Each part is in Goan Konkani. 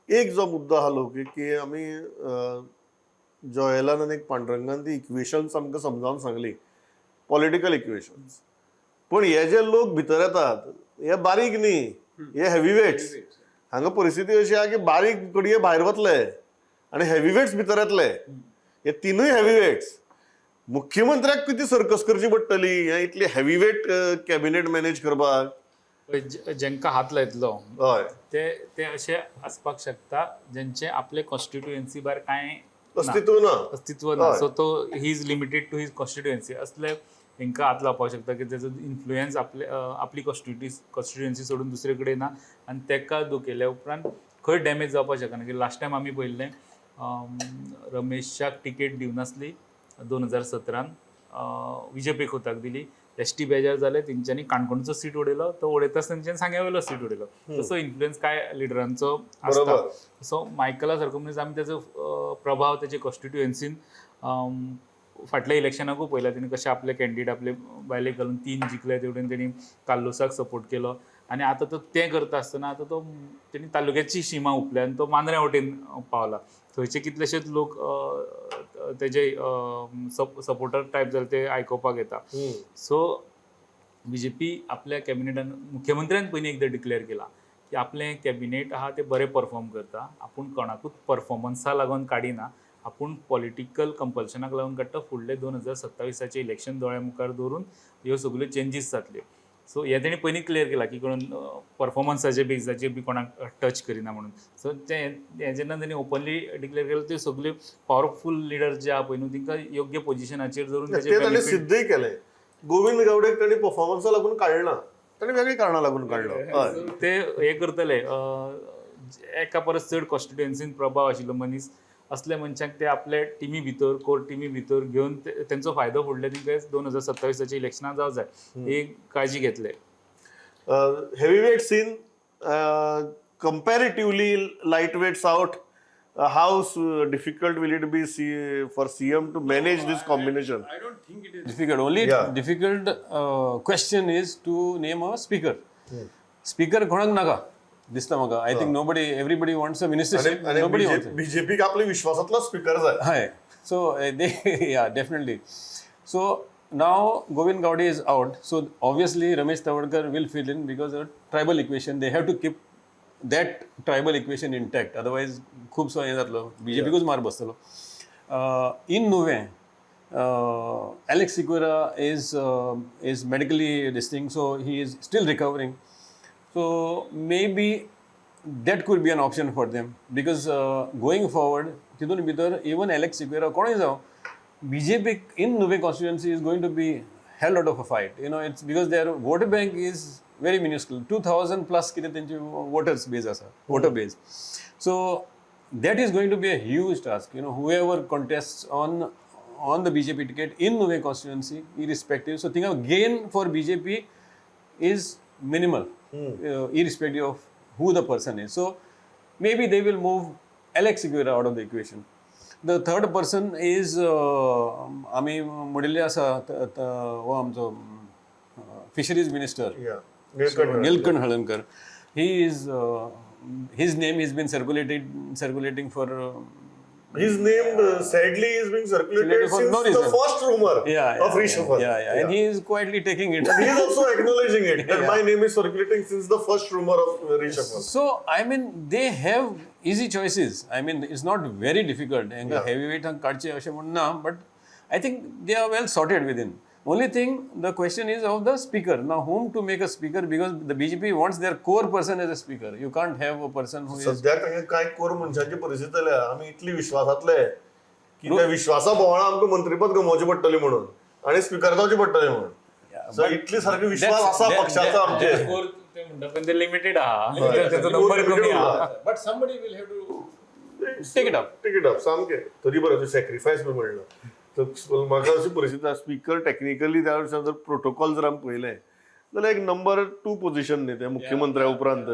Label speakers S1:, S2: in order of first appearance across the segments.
S1: एक जो मुद्दो आहा की की आमी जॉयलान आनी एक पांडुरंगान ती इक्वेशन्स आमकां समजावन सांगली, पॉलिटिकल इक्वेशन्स. पण हे जे लोक भितर येतात हे बारीक न्ही, हे हेवी वेट्स. हांगा परिस्थिती अशी आहा की बारीक कडये भायर वतले आनी हेवी वेट्स भितर येतले. हे तिनूय हेवी वेट्स. मुख्यमंत्र्याक कितें सर्कस करची पडटली हे इतली हेवी वेट कॅबिनेट मॅनेज करपाक?
S2: जेंका हात लायतलो ते ते अशे आसपाक शकता जेंचे आपले कॉन्स्टिट्युएन्सी भायर कांय ना.
S1: अस्तित्व ना.
S2: अस्तित्व ना. सो तो he is limited to his constituency. असले हेंकां हात लावपाक शकता की तेजो इन्फ्लुयन्स आपले आपली कॉन्स्टिट्युएन्सी सोडून दुसरे कडेन ना आनी तेका दुखयल्या उपरांत खंय डॅमेज जावपाक शकना. की लास्ट टायम आमी पळयल्लें, रमेशाक टिकेट दिवनासली 2017न, विजय खोताक दिली. एस टी बेजार जाले, तेंच्यांनी काणकोणचो सीट उडयलो. तो उडयता आसतना तेंच्यांनी सांग्या वयलो सीट उडयलो. तसो इन्फ्लुयन्स कांय लिडरांचो आसता. सो मायकला सारको मनीस, आमी तेजो प्रभाव तेजे कॉन्स्टिट्युएन्सीन फाटल्या इलेक्शनाकूय पळयला. तेणी कशें आपले कॅन्डिडेट आपले बायलेक घालून तीन जिखले, तेवटेन तेणी कार्लोसाक सपोर्ट केलो. आनी आतां तो तें करता आसतना आतां तो तेणी तालुक्याची शिमा हुपल्या आनी तो मांद्र्या वटेन पावला. थंयचे कितलेशेच लोक तेजे सपोर्टर टायप जाले ते आयकुपाक येता. सो बीजेपी आपल्या कॅबिनेटान, मुख्यमंत्र्यान पयलीं एकदां डिक्लेअर केलां की आपलें कॅबिनेट आहा तें बरें परफॉर्म करता, आपूण कोणाकूच परफॉर्मन्सा लागून काडिना, आपूण पॉलिटिकल कंपल्शनाक लागून काडटा. फुडले 2027आचें इलेक्शन दोळ्या मुखार दवरून ह्यो सगल्यो चेंजीस जातल्यो. सो हें तेणी पयलीं क्लियर केलां की कोण परफॉर्मन्साच्या बेजिसाचेर बी कोणाक टच करिना म्हणून. सो तें हें जेन्ना तेणी ओपनली डिक्लेअर केलें, त्यो सगल्यो पावरफूल लिडर जे आहा पळय न्हू, तांकां योग्य पोजिशनाचेर दवरून
S1: ते
S2: तेजे
S1: ताणें
S2: benefit
S1: सिद्धय केलें. गोविंद गावडेक ताणें परफॉर्मन्सा लागून काडना, ताणें वेगळीं कारणां लागून काडलो, हय.
S2: ते हे करतले. एका परस चड कॉन्स्टिट्युएन्सीन प्रभाव आशिल्लो मनीस, असल्या मनशांक ते आपले टिमी भितर, कोर टिमी भितर घेवन तेंचो फायदो फुडले तेंकां 2027आच्या इलेक्शनाक जावं जाय, ही काळजी घेतले.
S1: Heavyweights in, comparatively lightweights out. How difficult will it be for CM to manage this combination?
S3: I don't think it is
S4: difficult. Only difficult question is to name a speaker. Speaker कोणाक नाका दिसता म्हाका. I think nobody, everybody wants a ministership. Nobody wants.
S1: बीजेपीक आपले विश्वासातलो स्पीकर जाय.
S4: Hi. So they, yeah, definitely. So now Govind Gaude is out. So obviously Ramesh Tawadkar will fill in because a tribal equation. They have to keep that tribal equation intact. Otherwise, खूबसो हें जातलो, बीजेपीकूच मार बसतलो. In Nuvem, Alex Sequeira is medically this thing, so he is still recovering. So maybe that could be an option for them because going forward, तितून भितर even Alex Sequeira कोणूय जावं, BJP in Nuvem constituency is going to be hell lot of a fight. It's because their vote bank is very minuscule. 2000 plus कितें तेंची voters base आसा, voter base. So that is going to be a huge task. Whoever contests on the BJP ticket in Nuvem constituency, irrespective. So think of gain for BJP is minimal, irrespective of who the person is. So maybe they will move Alex Sequeira out of the equation. The third person is आमी म्हणिल्ले आसा, हो आमचो fisheries minister.
S1: Yeah. Nilkanth.
S4: Nilkanth Halarnkar. He is his name has been circulating for
S1: His name sadly is being circulated
S4: Circulated for
S1: since
S4: no
S1: the
S4: reason.
S1: First rumor of reshuffle.
S4: Yeah, and he is quietly taking it.
S1: He is also acknowledging it that my name is circulating since the first rumor of reshuffle.
S4: So I mean, they have easy choices. I mean, it's not very difficult. हांकां heavyweight काडचे अशें म्हूण ना, but I think they are well sorted within. Only thing, the question is of the speaker. Now, whom to make a speaker, because the BJP wants their core person as a speaker. You can't have a person who is
S1: सध्याक तांकां कांय कोर मनशांची परिस्थिती जाल्या, आमी इतली विश्वासांतले की त्या विश्वासा भोवणा आमकां मंत्रीपद गमोवचें पडटलें म्हणून आनी स्पिकर जावचें पडटलें म्हणून. सो इतली सारकी विश्वास आसा पक्षाचो आमचेर.
S2: कोर ते म्हणटा पण ते लिमिटेड आहा, तेचो नंबर कमी आहा.
S4: But somebody will have to take it up.
S1: Take it up सामकें. तरी बरें तूं सॅक्रिफायस बी म्हणलं. तर म्हाका अशी परिस्थिती आसा, स्पीकर टॅक्निकली त्या वर्सा जर प्रोटोकॉल जर आमी पळयलें जाल्यार एक नंबर टू पोझिशन न्ही तें मुख्यमंत्र्या उपरांत.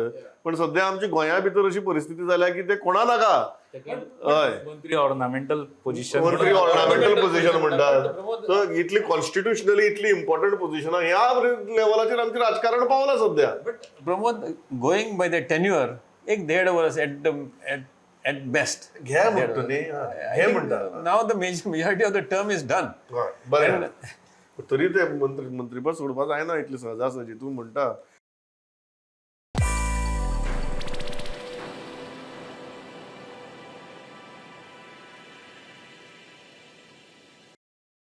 S1: पण सद्या आमच्या गोंया भितर अशी परिस्थिती जाल्या की ते कोणा नाका, हय.
S2: मंत्री ऑर्नामेंटल पोझिशन.
S1: मंत्री ऑर्नामेंटल पोझिशन म्हणटात. सो इतली कॉन्स्टिट्युशनली इतली इम्पॉर्टंट पोझिशन, ह्या लेवलाचेर आमचें राजकारण पावलां सद्या.
S4: But Pramod, going by the tenure, एक देड वर्स at the at best.
S1: घे म्हणटा न्ही, घे म्हणटा.
S4: Now the majority of the term is done.
S1: हय, बरें, तरी ते मंत्री मंत्रीपद सोडपा जायना इतले सहजासहजी. तूं म्हणटा.